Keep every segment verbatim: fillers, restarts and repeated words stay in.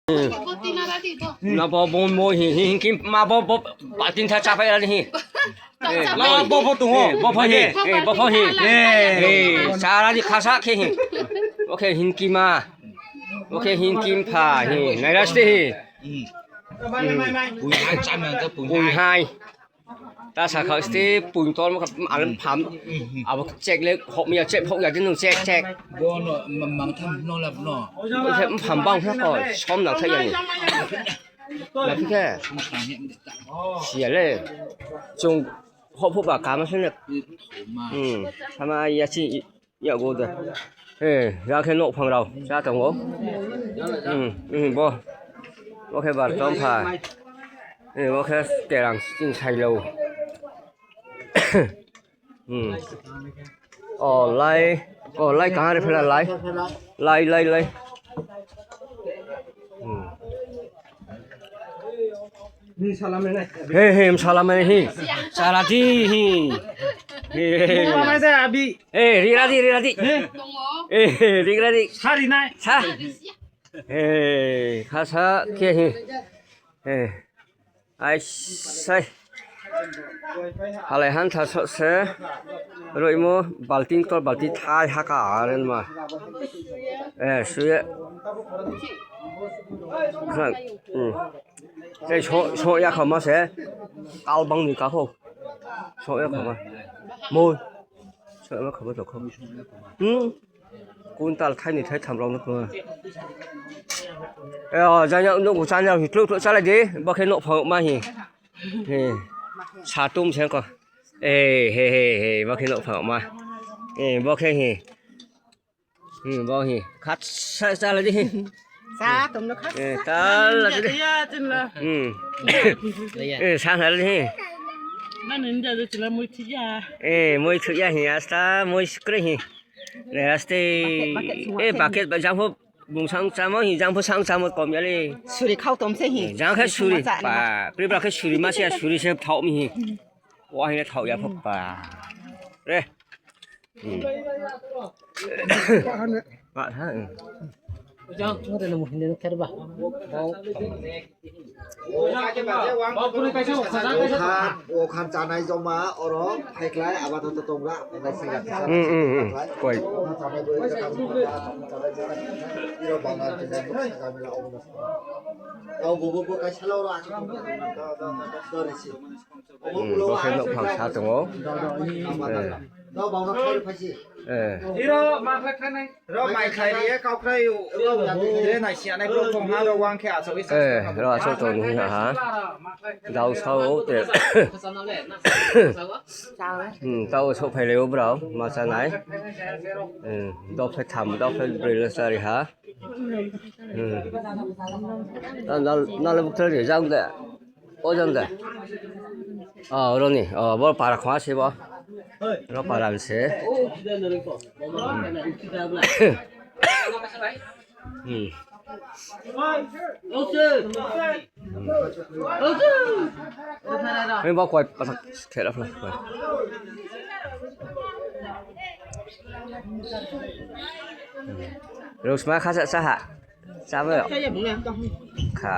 Na bo bo mo hi hi hi kim ma bo bo batin tha chapai ani hi. Eh, ma bo bo tu ho. Eh, bo pho hi. Eh, bo pho hi. Eh, sara di khasa khe hi. Oke hin ki ma. Oke hin kim pha hi. Nairas te hi. Pui hai. Ta sa kha ste pun tor ma alam pham. Abo chek le hok mi ya chek hok ya din chek chek. Bono mangtham no lab no. Pham bang sa ko som nang thai ya ni. La phi khe. Sia le. Chung hok phu ba ka ma se ne. Hmm. Sama ya chi. Yago de. Eh, ya khe nok phangrao cha tongo. Hmm, hmm, bo. Bo khe bar tong pha. Eh, bo khe terang sing sailo. Hmm. Oh, lai. Oh, lai kaha re phela lai. Lai, lai, lai. Hmm. He he, salam he. Sarati he. He he. Salam he abi. Eh, rira di, rira di. Eh, rira di. Sari nai. Sa. Eh, khasa ke he. Eh. Ai sai. Halai han tha so se. Roimo balting tor balti thai haka aren ma. Eh, suye. Khang. Hmm. Tei so, so ya khama se. Kal bang ni ka kho. So ya khama. Mo. So ya khama to khama. Hmm. Kuntal thai ni thai tham rok no khama. Eh, o, janya no ku chanya hi tluk tluk chala di. Ba khe no pha ma hi. He. Sa tum se ko. Eh, he, he, he. Ba khe no pha ma. Eh, ba khe he. Hmm, bo hi. Khat sa, sa la di. Sa, tum no khat. Eh, sa. Ta la di. Ya, chin la. Hmm. Eh, sa la di. Na nin ja de chila mui thi ya. Eh, mui thi ya hi asta, mui skre hi. Le aste. Bucket, bucket, eh, bucket ba jang pho bung sang chamo hi, jang pho sang chamo kom ya le. Suri khau tom se hi. Eh, jang khe suri. Suri ma cha pa. Pri bra khe suri ma se, suri se thau mi hi. Wa hi thau ya pho pa. Re. Hmm. Ba ha, hmm. O khan, o khan chanai joma oro phaiklai abato to tongra, tongra singa. Hmm, hmm, hmm. Koi. Iro bangal. Tau bo bo bo kaisa lo ro asuk. Sorry si. Hmm, bo khe nok phang sa tongo. Eh. Eh. Iro mai khlai riye kau khlai u. Iro nai si anai bro tong ha ro wang khe asuk. Eh, ro asuk tong ni ha. Dau sao te. Hmm, tau sok phai leo bro, ma cha nai. Hmm, dok phai tham, dok phai broi lo cha ri ha. Hmm. Na, na, na le bukthar de, jang de. O jang de. Ah, oro ni. Oh, bo para khwa se bo. Oro para se. Hmm. Hmm. Hei, bo koi pasak khela phla koi. Rosma khasa saha. Sabo. Kha.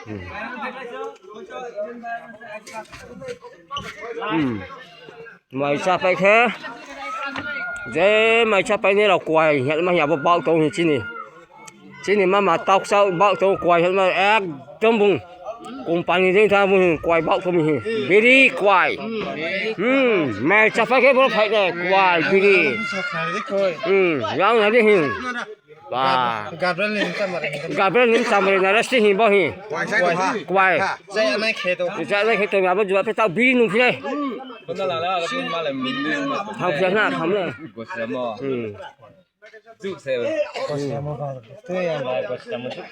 Hmm. Hmm. Mai cha pai khe. Je mai cha pai ni rok kwai hel ma ya bo bak tong hi chini. Chini mama tok sa bak tong kwai hel ma ekdom bung. Company ding ta bung kwai bak tong hi. Biri kwai. Hmm. Mai cha pai khe bo phai de kwai biri. Hmm. Yang na de hin. Ba. Gabriel ni chamari. Gabriel ni chamari na resti hi bo hi. Kwai. Kwai. Kwai. Jaya nai khe to. Jaya nai khe to abo jua pe ta biri nung phile. Bunda la la la pun malai. Thang phia na tham le. Gosamo. Hmm. Juk se. Gosamo ba. Tu ya ba gosamo juk.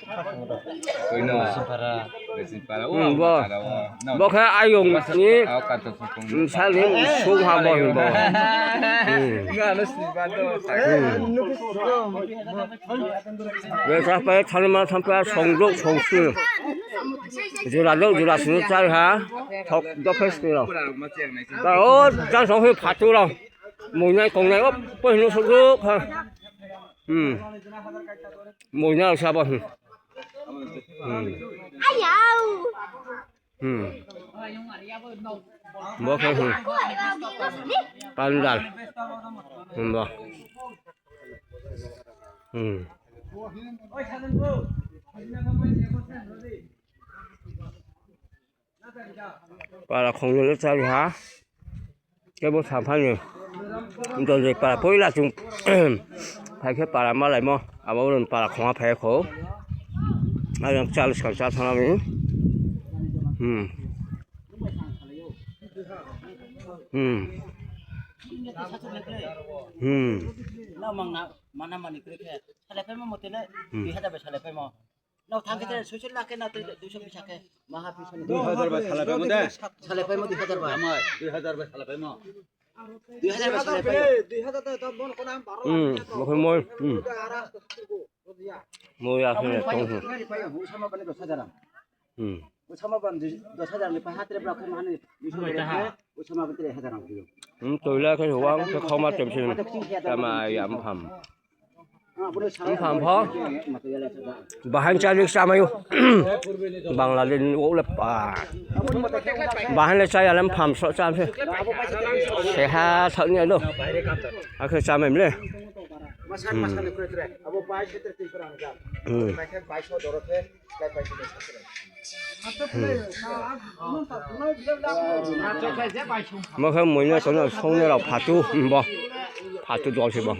Koi no. Simpara. Simpara. Hmm, bo. Bo khe ayung ni. Sal ni sung ha bo hin bo. Hmm. Bwsa pai thalma thamkha songdok songsu. Jura dok jura sunu chai ha. Thok dok phai sunu. Ta o jang song phai phatu rong. Muinai kongnai o pohino sokjak ha. Hmm. Muinai sabo, hmm. Hmm. Hmm. Bo khe, hmm. Pandal. Hmm, bo. Hmm. Para khongnwi le chari ha. Kebo saphani. Dondori para poila chwng phaikhe para malaimo. Abo oro para khonga phaikho. Ayang chal swkang cha thangnani. Hmm. Hmm. Hmm. Mana mani kre khe. Salai phaima motile. Hmm. Dui hajar bai salai phaima. Nao thang khe tere soiso lakh khe na tei duiso bisa khe maha bisa ni. Dui hajar bai salai phaimo de. Salai phaimo dui hajar bai. Amai, dui hajar bai salai phaimo. Dui hajar bai salai phaimo. Hmm, mokhai moi. Hmm. Moi ya khe tong. Usama bani dos hajar. Hmm. Usama bani dos hajar ni pa hatre bra khe mani. Usama bani tre hajar ang. Hmm, toila khe huang khe khoma temsin. Tama ya pham. Wngkha pho. Bahan chalik chamayo. Bangladesh ni wole pa. Bahan le chaya le pham so cham se. Seha thakni ano. Akhe chamai mle. Hmm. Hmm. Mokhe muino kono songni rok phatu, hmm, bo. Phatu jol se bo.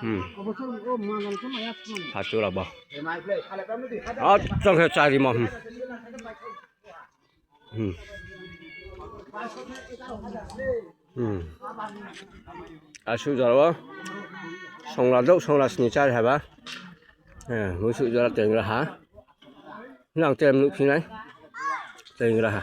Hmm. Phatu rok bo. Ah, chong khe chari mo, hmm. Hmm. Hmm. Asuk jora o songra dok, songra sini chari haba. Eh, musu jora tengra ha. Nang tem nuk phinai. Tengra ha.